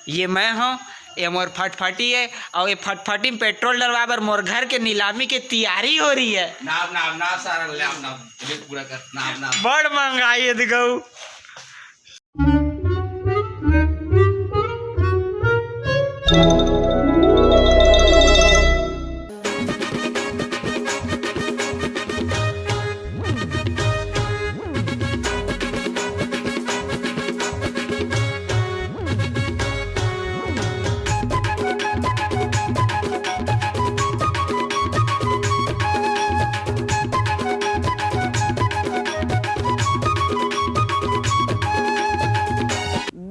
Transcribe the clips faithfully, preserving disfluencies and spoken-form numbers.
ये मैं हूँ, ये मोर फटफटी है, और ये फटफटी में पेट्रोल डलवा बर मोर घर के नीलामी के तैयारी हो रही है। नाम, नाम, नाम, सारा नाम, नाम, ये पूरा कर, नाम, नाम। बड़ महंगाई है दिखाऊ।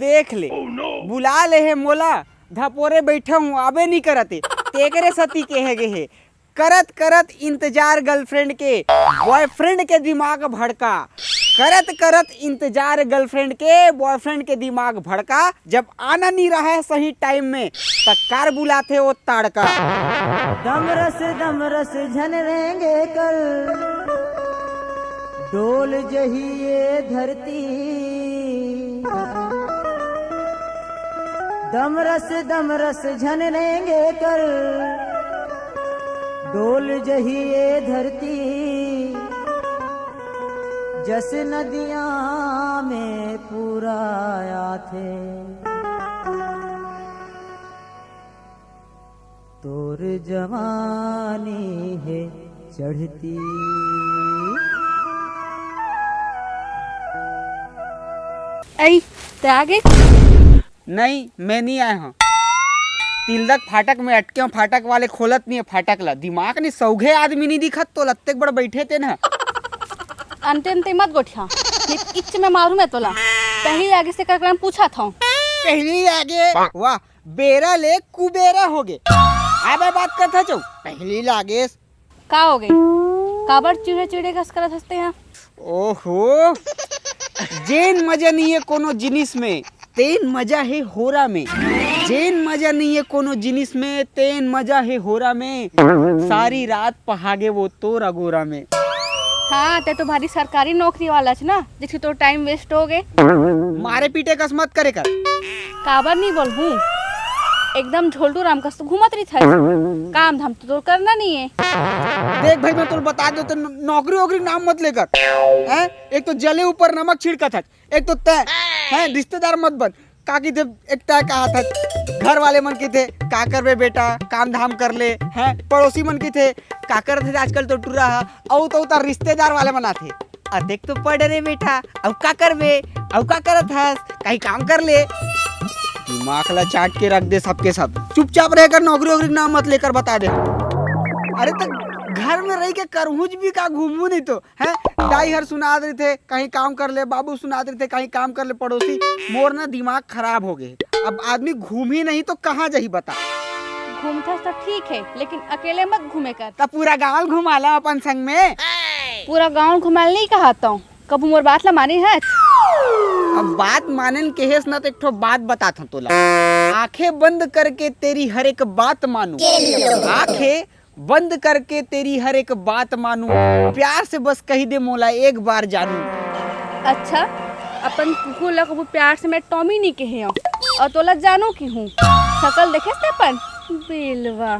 देख ले, बुला ले हे मोला, धपोरे बैठा हूँ, आबे नहीं करते, तेकरे सती कहे गे हे। करत करत इंतजार गर्लफ्रेंड के, बॉयफ्रेंड के दिमाग भड़का। करत करत इंतजार गर्लफ्रेंड के, बॉयफ्रेंड के दिमाग भड़का। जब आना नहीं रहा है सही टाइम में, त कार बुलाथे वो ताड़का। दमरस दमरस झन रेंगे कल, डोल जही ये धरती। दमरस दमरस झन रेंगे कल, डोल जही ये धरती। जस नदिया में पूरा आथे, तोर जवानी है चढ़ती। आई, ते आ गे? नहीं, मैं नहीं आया हूँ। तिलदक फाटक में अटके हूँ, फाटक वाले खोलत नहीं है फाटक ला। दिमाग नहीं, सौघे आदमी नहीं दिखत तो लत्ते बड़ बैठे ते ना। अंते अंते मत गोठिया, नहीं इच्च में मारू मैं तोला। पहली आगे से ककरन पूछा था। पहली आगे, वाह, बेरा ले कुबेरा हो गे। आबे बात करत हचो, पहली लागेस। का हो गे? काबर चिड़े चिड़े कस करत हस ते हा? ओहो, जेन मजा नहीं है कोनो जिनिस में, तेन मजा है होरा में। जेन मजा नहीं है कोनो जिनिस में, तेन मजा है होरा में। सारी रात पहागे वो तोर अगोरा में। हाँ, ते तो भारी सरकारी नौकरी वाला छ ना, जिसकी तो टाइम वेस्ट हो गे। मारे पीटे कस मत करे कर। काबर नहीं बोलहूँ, एकदम झोलटू राम कस तो घूमत रही था। काम धाम तो तोर करना नहीं है। देख भाई, मैं तोर बता दो तो न-, नौकरी वोकरी नाम मत लेकर। हैं? एक तो जले ऊपर नमक छिड़कत हच, एक तो तय हैं, रिश्तेदार मत बन। का किथे, एक तय कहा था, घर वाले मन किथे, "का करबे बेटा, काम धाम कर ले," हैं? पड़ोसी मन किथे, "का करत हे आजकल तो टुरा हा?" अउ तो उतार रिश्तेदार वाले मन आथे, "अतेक तो पढ़ रे बेटा, अउ का करबे, अउ का करत हस, कहीं काम कर ले।" दिमाग ला चाट के रख दे सबके सब। चुपचाप रहकर नौकरी वोकरी के नाम मत लेकर, बता दे। अरे तो घर में रह के करहूँ भी का, घूमू नहीं तो, हैं? दाई हर सुनात रहिथे, "कहीं काम कर ले," बाबू सुनात रहिथे, "कहीं काम कर ले," पड़ोसी। मोर ना दिमाग खराब हो गे। अब आदमी घूमही नहीं तो कहाँ जाही बता? घूमथस तो ठीक है, लेकिन अकेले मत घूमे कर। त पूरा गाँव घुमा ला अपन संग में। पूरा गाँव घुमाल नहीं कहा तो, कभू मोर बात ला माने हच? अब बात माने ल केहेस ना, तो एक ठो बात बतात हूँ तोला। आंखें बंद करके तेरी हर एक बात मानू। आंखें बंद करके तेरी हर एक बात मानू, प्यार से बस कही दे मोला एक बार जानू। अच्छा, अपन कुकुर ला कभू प्यार से मैं टॉमी नहीं कहे हूँ, और तोला जानू की हूँ। शकल देखे से अपन बेलवा।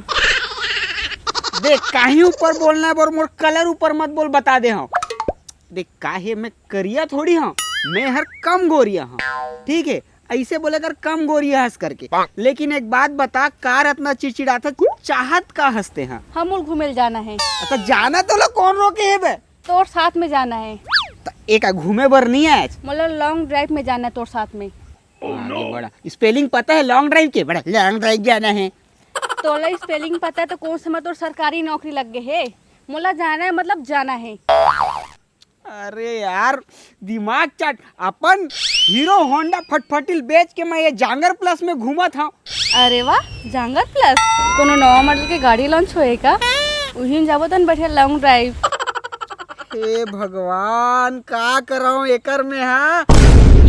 देख, काहे ऊपर बोलना है, और मोर कलर ऊपर मत बोल, बता दे हूँ। देख, काहे मैं करिया थोड़ी हूँ, मैं हर कम गोरिया हूँ, ठीक है? ऐसे बोले कर कम गोरिया हस करके। लेकिन एक बात बता, कार इतना चिड़चिड़ाथा, चाहत का हस ते हा? हमूल घूमे ल जाना है। अच्छा, जाना तो ला कौन रोके है बे? तोर साथ में जाना है। त एका घूमे बर नहीं आए आज? मोला लॉन्ग ड्राइव में जाना है तोर साथ में। आगे बढ़ा। स्पेलिंग पता है लॉन्ग ड्राइव के? बड़ा लॉन्ग ड्राइव जाना है। तोला स्पेलिंग पता है तो कौन से में तोर सरकारी नौकरी लग गए है? मोला जाना है, मतलब जाना है। अरे यार, दिमाग चाट। अपन हीरो होंडा फटफटिल बेच के मैं ये जांगर प्लस में घूमत हूँ। अरे वाह, जांगर प्लस, कोनो नवा मॉडल के गाड़ी लॉन्च होए का? उही में जाबो तन बढ़िया लॉन्ग ड्राइव। हे भगवान, का कराऊं एकर में, हाँ?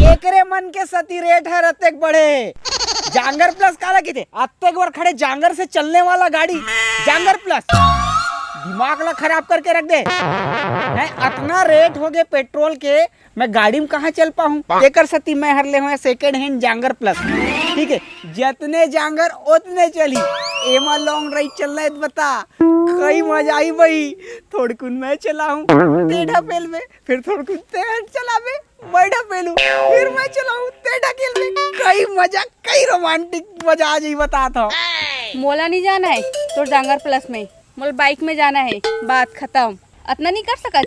एकरे मन के सती रेट हर अतेक बढ़े हे। जांगर प्लस काला किथे? अतेक बार खड़े जांगर से चलने वाला गाड़ी, जांगर प्लस। दिमाग ला खराब करके रख दे। हैं, अतना रेट हो गए पेट्रोल के, मैं गाड़ी में कहाँ चल पाहूँ? तेकर सती मैं हर ले हूँ सेकंड हैंड जांगर प्लस। ठीक है, जतने जांगर ओतने चली। एमा लॉन्ग ड्राइव चलना है तो बता, कई मजा आई भाई। थोड़कुन मैं चलाहूँ, तेढ़ा पेल में, फिर थोड़कुन तेढ़ चलावे, बैठा पेलू, फिर मैं चलाऊँ, तेढ़ा पेल में। कई मजा, कई रोमांटिक मजा आ जाई, बता था। मोला नहीं जाना है तोर जांगर प्लस में, मोला बाइक में जाना है, बात खत्म। अतना नहीं कर सकत?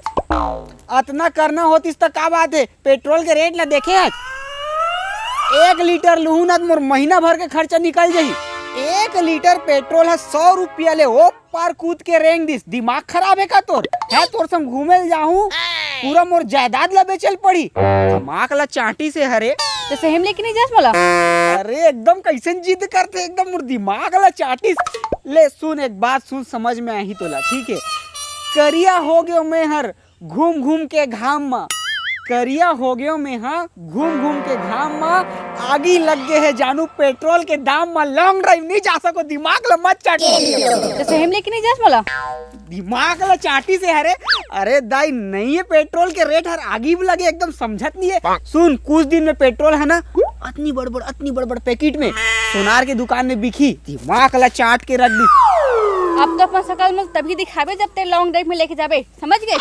अतना करना होतिस त का बात है, पेट्रोल के रेट ला देखे हस? एक लीटर लुहूं ना त मोर महीना भर के खर्चा निकल जाही। एक लीटर पेट्रोल है सौ रुपया ले ओ पार कूद के रेंग दिस। दिमाग खराब है का तोर? है तोर संग घूमे ल जाहूं, पूरा मोर जायदाद ला बेचल पड़ी। दिमाग ला चांटी से हरे। तो सही में लेके नहीं जास मोला? अरे एकदम कैसन जिद करते, एकदम मोर दिमाग ला चांटिस। ले सुन, एक बात सुन, समझ में आही तोला, ठीक है? करिया हो गयो मैं हर घूम घूम के घाम म, करिया हो गयो मैं हा घूम घूम के घाम म। आगी लग गे है जानू, पेट्रोल के दाम म लॉन्ग ड्राइव नहीं जा सको। दिमाग ला मत चाट। तो सही में लेके नहीं जास मोला? दिमाग ला चांटी से हरे। अरे दाई, नहीं है, पेट्रोल के रेट हर आगी लगे, एकदम समझत नहीं है। सुन, कुछ दिन में पेट्रोल है ना, अतनी बड़ बड़, अतनी बड़ बड़ पैकेट में सोनार के दुकान में बिकी। दिमाग ला चाट के रख दी। अब तो अपन सकल में तभी दिखाबे जब ते लॉन्ग ड्राइव में लेके जाबे, समझ गए?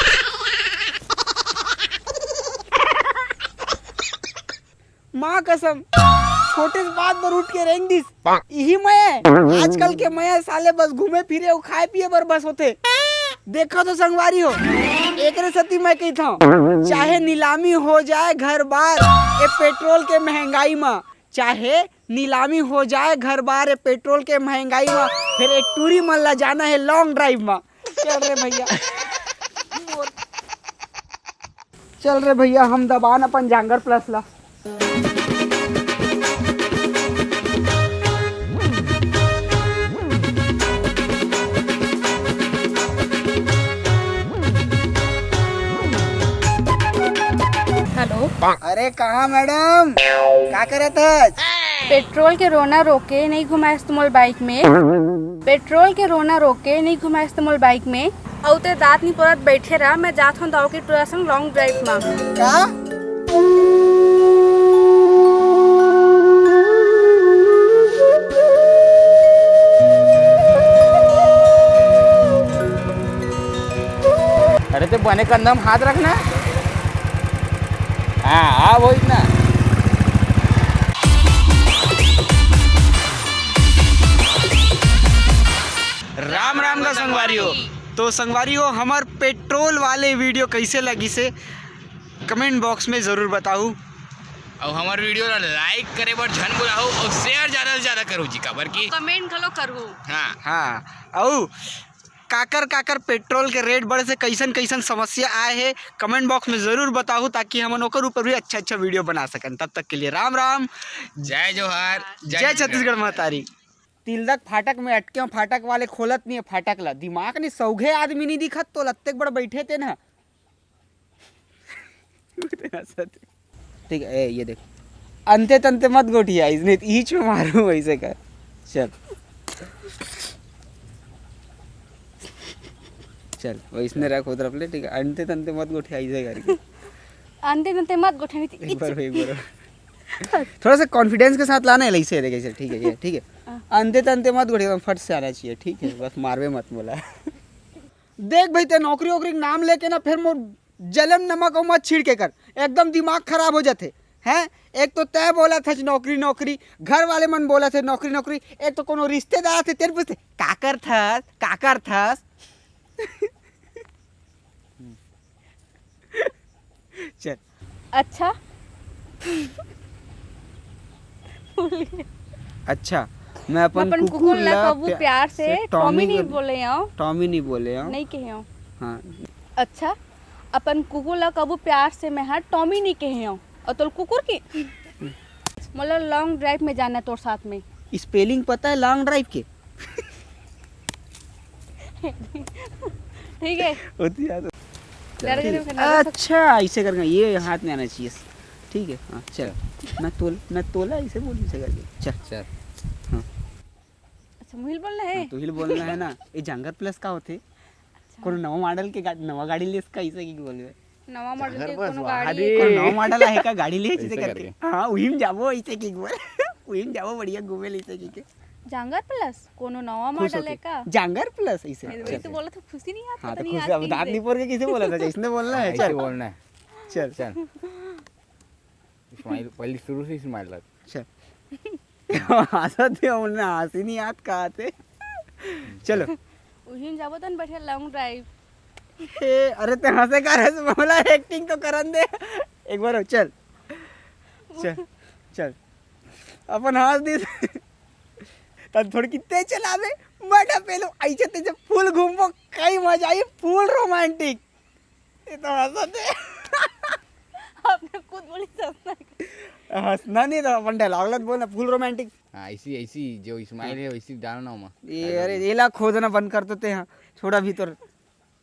माँ कसम, छोटे से बात पर उठ के रेंग दिस। इही मैं, आजकल के मैं साले बस घूमे फिरे अउ खाए पिए बर बस होथे। देखो तो संगवारी हो, एकरे सती मैं कहिथंव, चाहे नीलामी हो जाए घर बार ए पेट्रोल के महंगाई म, चाहे नीलामी हो जाए घर बार ए पेट्रोल के महंगाई म, फिर ए टूरी मन ला जाना है लॉन्ग ड्राइव म। चल रे भैया, चल रे भैया, हम दबान अपन जांगर प्लस ला। हेलो। अरे कहाँ मैडम, का करत हस? पेट्रोल के रोना रोके नहीं घुमाएस तुमोल बाइक में। पेट्रोल के रोना रोके नहीं घुमाएस तुमोल बाइक में। अउ ते दांत नहीं पोरत बैठे रहा, मैं जात हूँ दाऊ के टूरा संग लॉन्ग ड्राइव में। का? अरे ते बने कंधा में हाथ रखना। हाँ, हाँ, वही ना। राम राम का संगवारी हो। तो संगवारी हो, हमार पेट्रोल वाले वीडियो कैसे लगिसे कमेंट बॉक्स में जरूर बताऊ। अउ हमार वीडियो ला लाइक करे बर झन भुलाहू अउ शेयर ज्यादा से ज्यादा करू जी, काबर की कमेंट घलो करहू। हाँ। हाँ, अउ काकर काकर पेट्रोल के रेट बढ़े से कैसन कैसन समस्या आए हे, कमेंट बॉक्स में जरूर बताहू, ताकि हमन ओकर ऊपर भी अच्छा अच्छा वीडियो बना सकन। तब तक के लिए राम राम, जय जोहार, जय छत्तीसगढ़ महतारी। तिलदक फाटक में अटके हो, फाटक वाले खोलत नहीं है फाटक ला। दिमाग नहीं, सौघे आदमी नहीं दिखत तो लत्ते बड़ बैठे थे ना। ठीक है, ए, ये देख, अंते तंते मत गोठिया, इसने ईच में मारू वैसे कर। चल, चल, वैसने रख उधर अपने, ठीक है, अंते तंते मत गोठिया, ऐसे करके। अंते तंते मत गोठिया, नहीं तो एक बार, एक बार। थोड़ा सा कॉन्फिडेंस के साथ लाना है, ऐसे देख, ऐसे, ठीक है, ये, ठीक है। हाँ। अंते तंते मत गोठिया, फट से आना चाहिए, ठीक है, बस मारवे मत बोला। देख भाई, ते नौकरी वोकरी के नाम लेके ना, फिर मोर जलम नमक अउ मत छिड़के कर, एकदम दिमाग खराब हो जाथे। हैं, एक तो तय बोलत हस नौकरी नौकरी, घर वाले मन बोलत हे नौकरी नौकरी, एक तो कोनो रिश्तेदार थे, तेरे पूछते का करथस, का करथस। चल। अच्छा। अच्छा, मैं अपन कुकुर ला कभू प्यार से टॉमी नहीं बोले हंव। टॉमी नहीं बोले हंव। नहीं कहे हंव। हाँ। अच्छा, अपन कुकुर ला कभू प्यार से मैं हा टॉमी नहीं कहे हंव। अउ तोर कुकुर के? मोला लॉन्ग ड्राइव में जाना है तोर साथ में। स्पेलिंग पता है लॉन्ग ड्राइव के? ठीक है। होती याद। अच्छा, ऐसे करके ये हाथ में आना चाहिए। ठीक है, हाँ, चल। मैं तोल, मैं तोला ऐसे बोल, ऐसे करके। चल। चल। हाँ। अच्छा, मुहिल बोलना है? हाँ, तुहिल बोलना है ना। ये जांगर प्लस का होथे? कोनो नवा मॉडल के गा-, नवा गाड़ी लेस का, ऐसे कि बोलबे? नवा मॉडल जांगर के बस, कोनो वाह गाड़ी रे। कोनो नवा मॉडल आहे का गाड़ी ले, ऐसे ऐसे करके। करके। हाँ, उहिम जाबो ऐसे कि बोल। उहिम जाबो बढ़िया घूमे ले ऐसे कि के। जांगर प्लस कोनो नवा खुश मॉडल होके। है का? जांगर प्लस ऐसे। ये चल, वही तो चल। बोला था, खुशी नहीं आता हाँ, तो इतनी खुश आज अब की दांत से। नहीं पोर के किसे बोला था, इसने बोलना है। ऐसे चल, बोलना है। चल। चल। स्माइल, पहले शुरू से स्माइल रख। चल। हंसत हे, उन्हें हंसी नहीं आत का आते। चलो। उहिम जाबो तन बढ़िया लॉन्ग ड्राइव। ए, अरे ते हंसे का रे, बोला, एक्टिंग तो करन दे। एक बार और, चल। चल, चल। अपन हंस दिस। तब थोड़ी कि तेज चलावे, मजा पेलो, ऐसे तेज फुल घूमबो, कई मजा आई, फुल रोमांटिक। ये तो हंसत हे। आपने खुद बोली सस्ता। हंसना नहीं तो अपन डायलॉग लत बोलना, फुल रोमांटिक। हाँ, ऐसी, ऐसी जो स्माइल है, वैसी डालना ओमा। ये, अरे, एला खोदना बंद कर देते हैं, छोड़ा भीतर।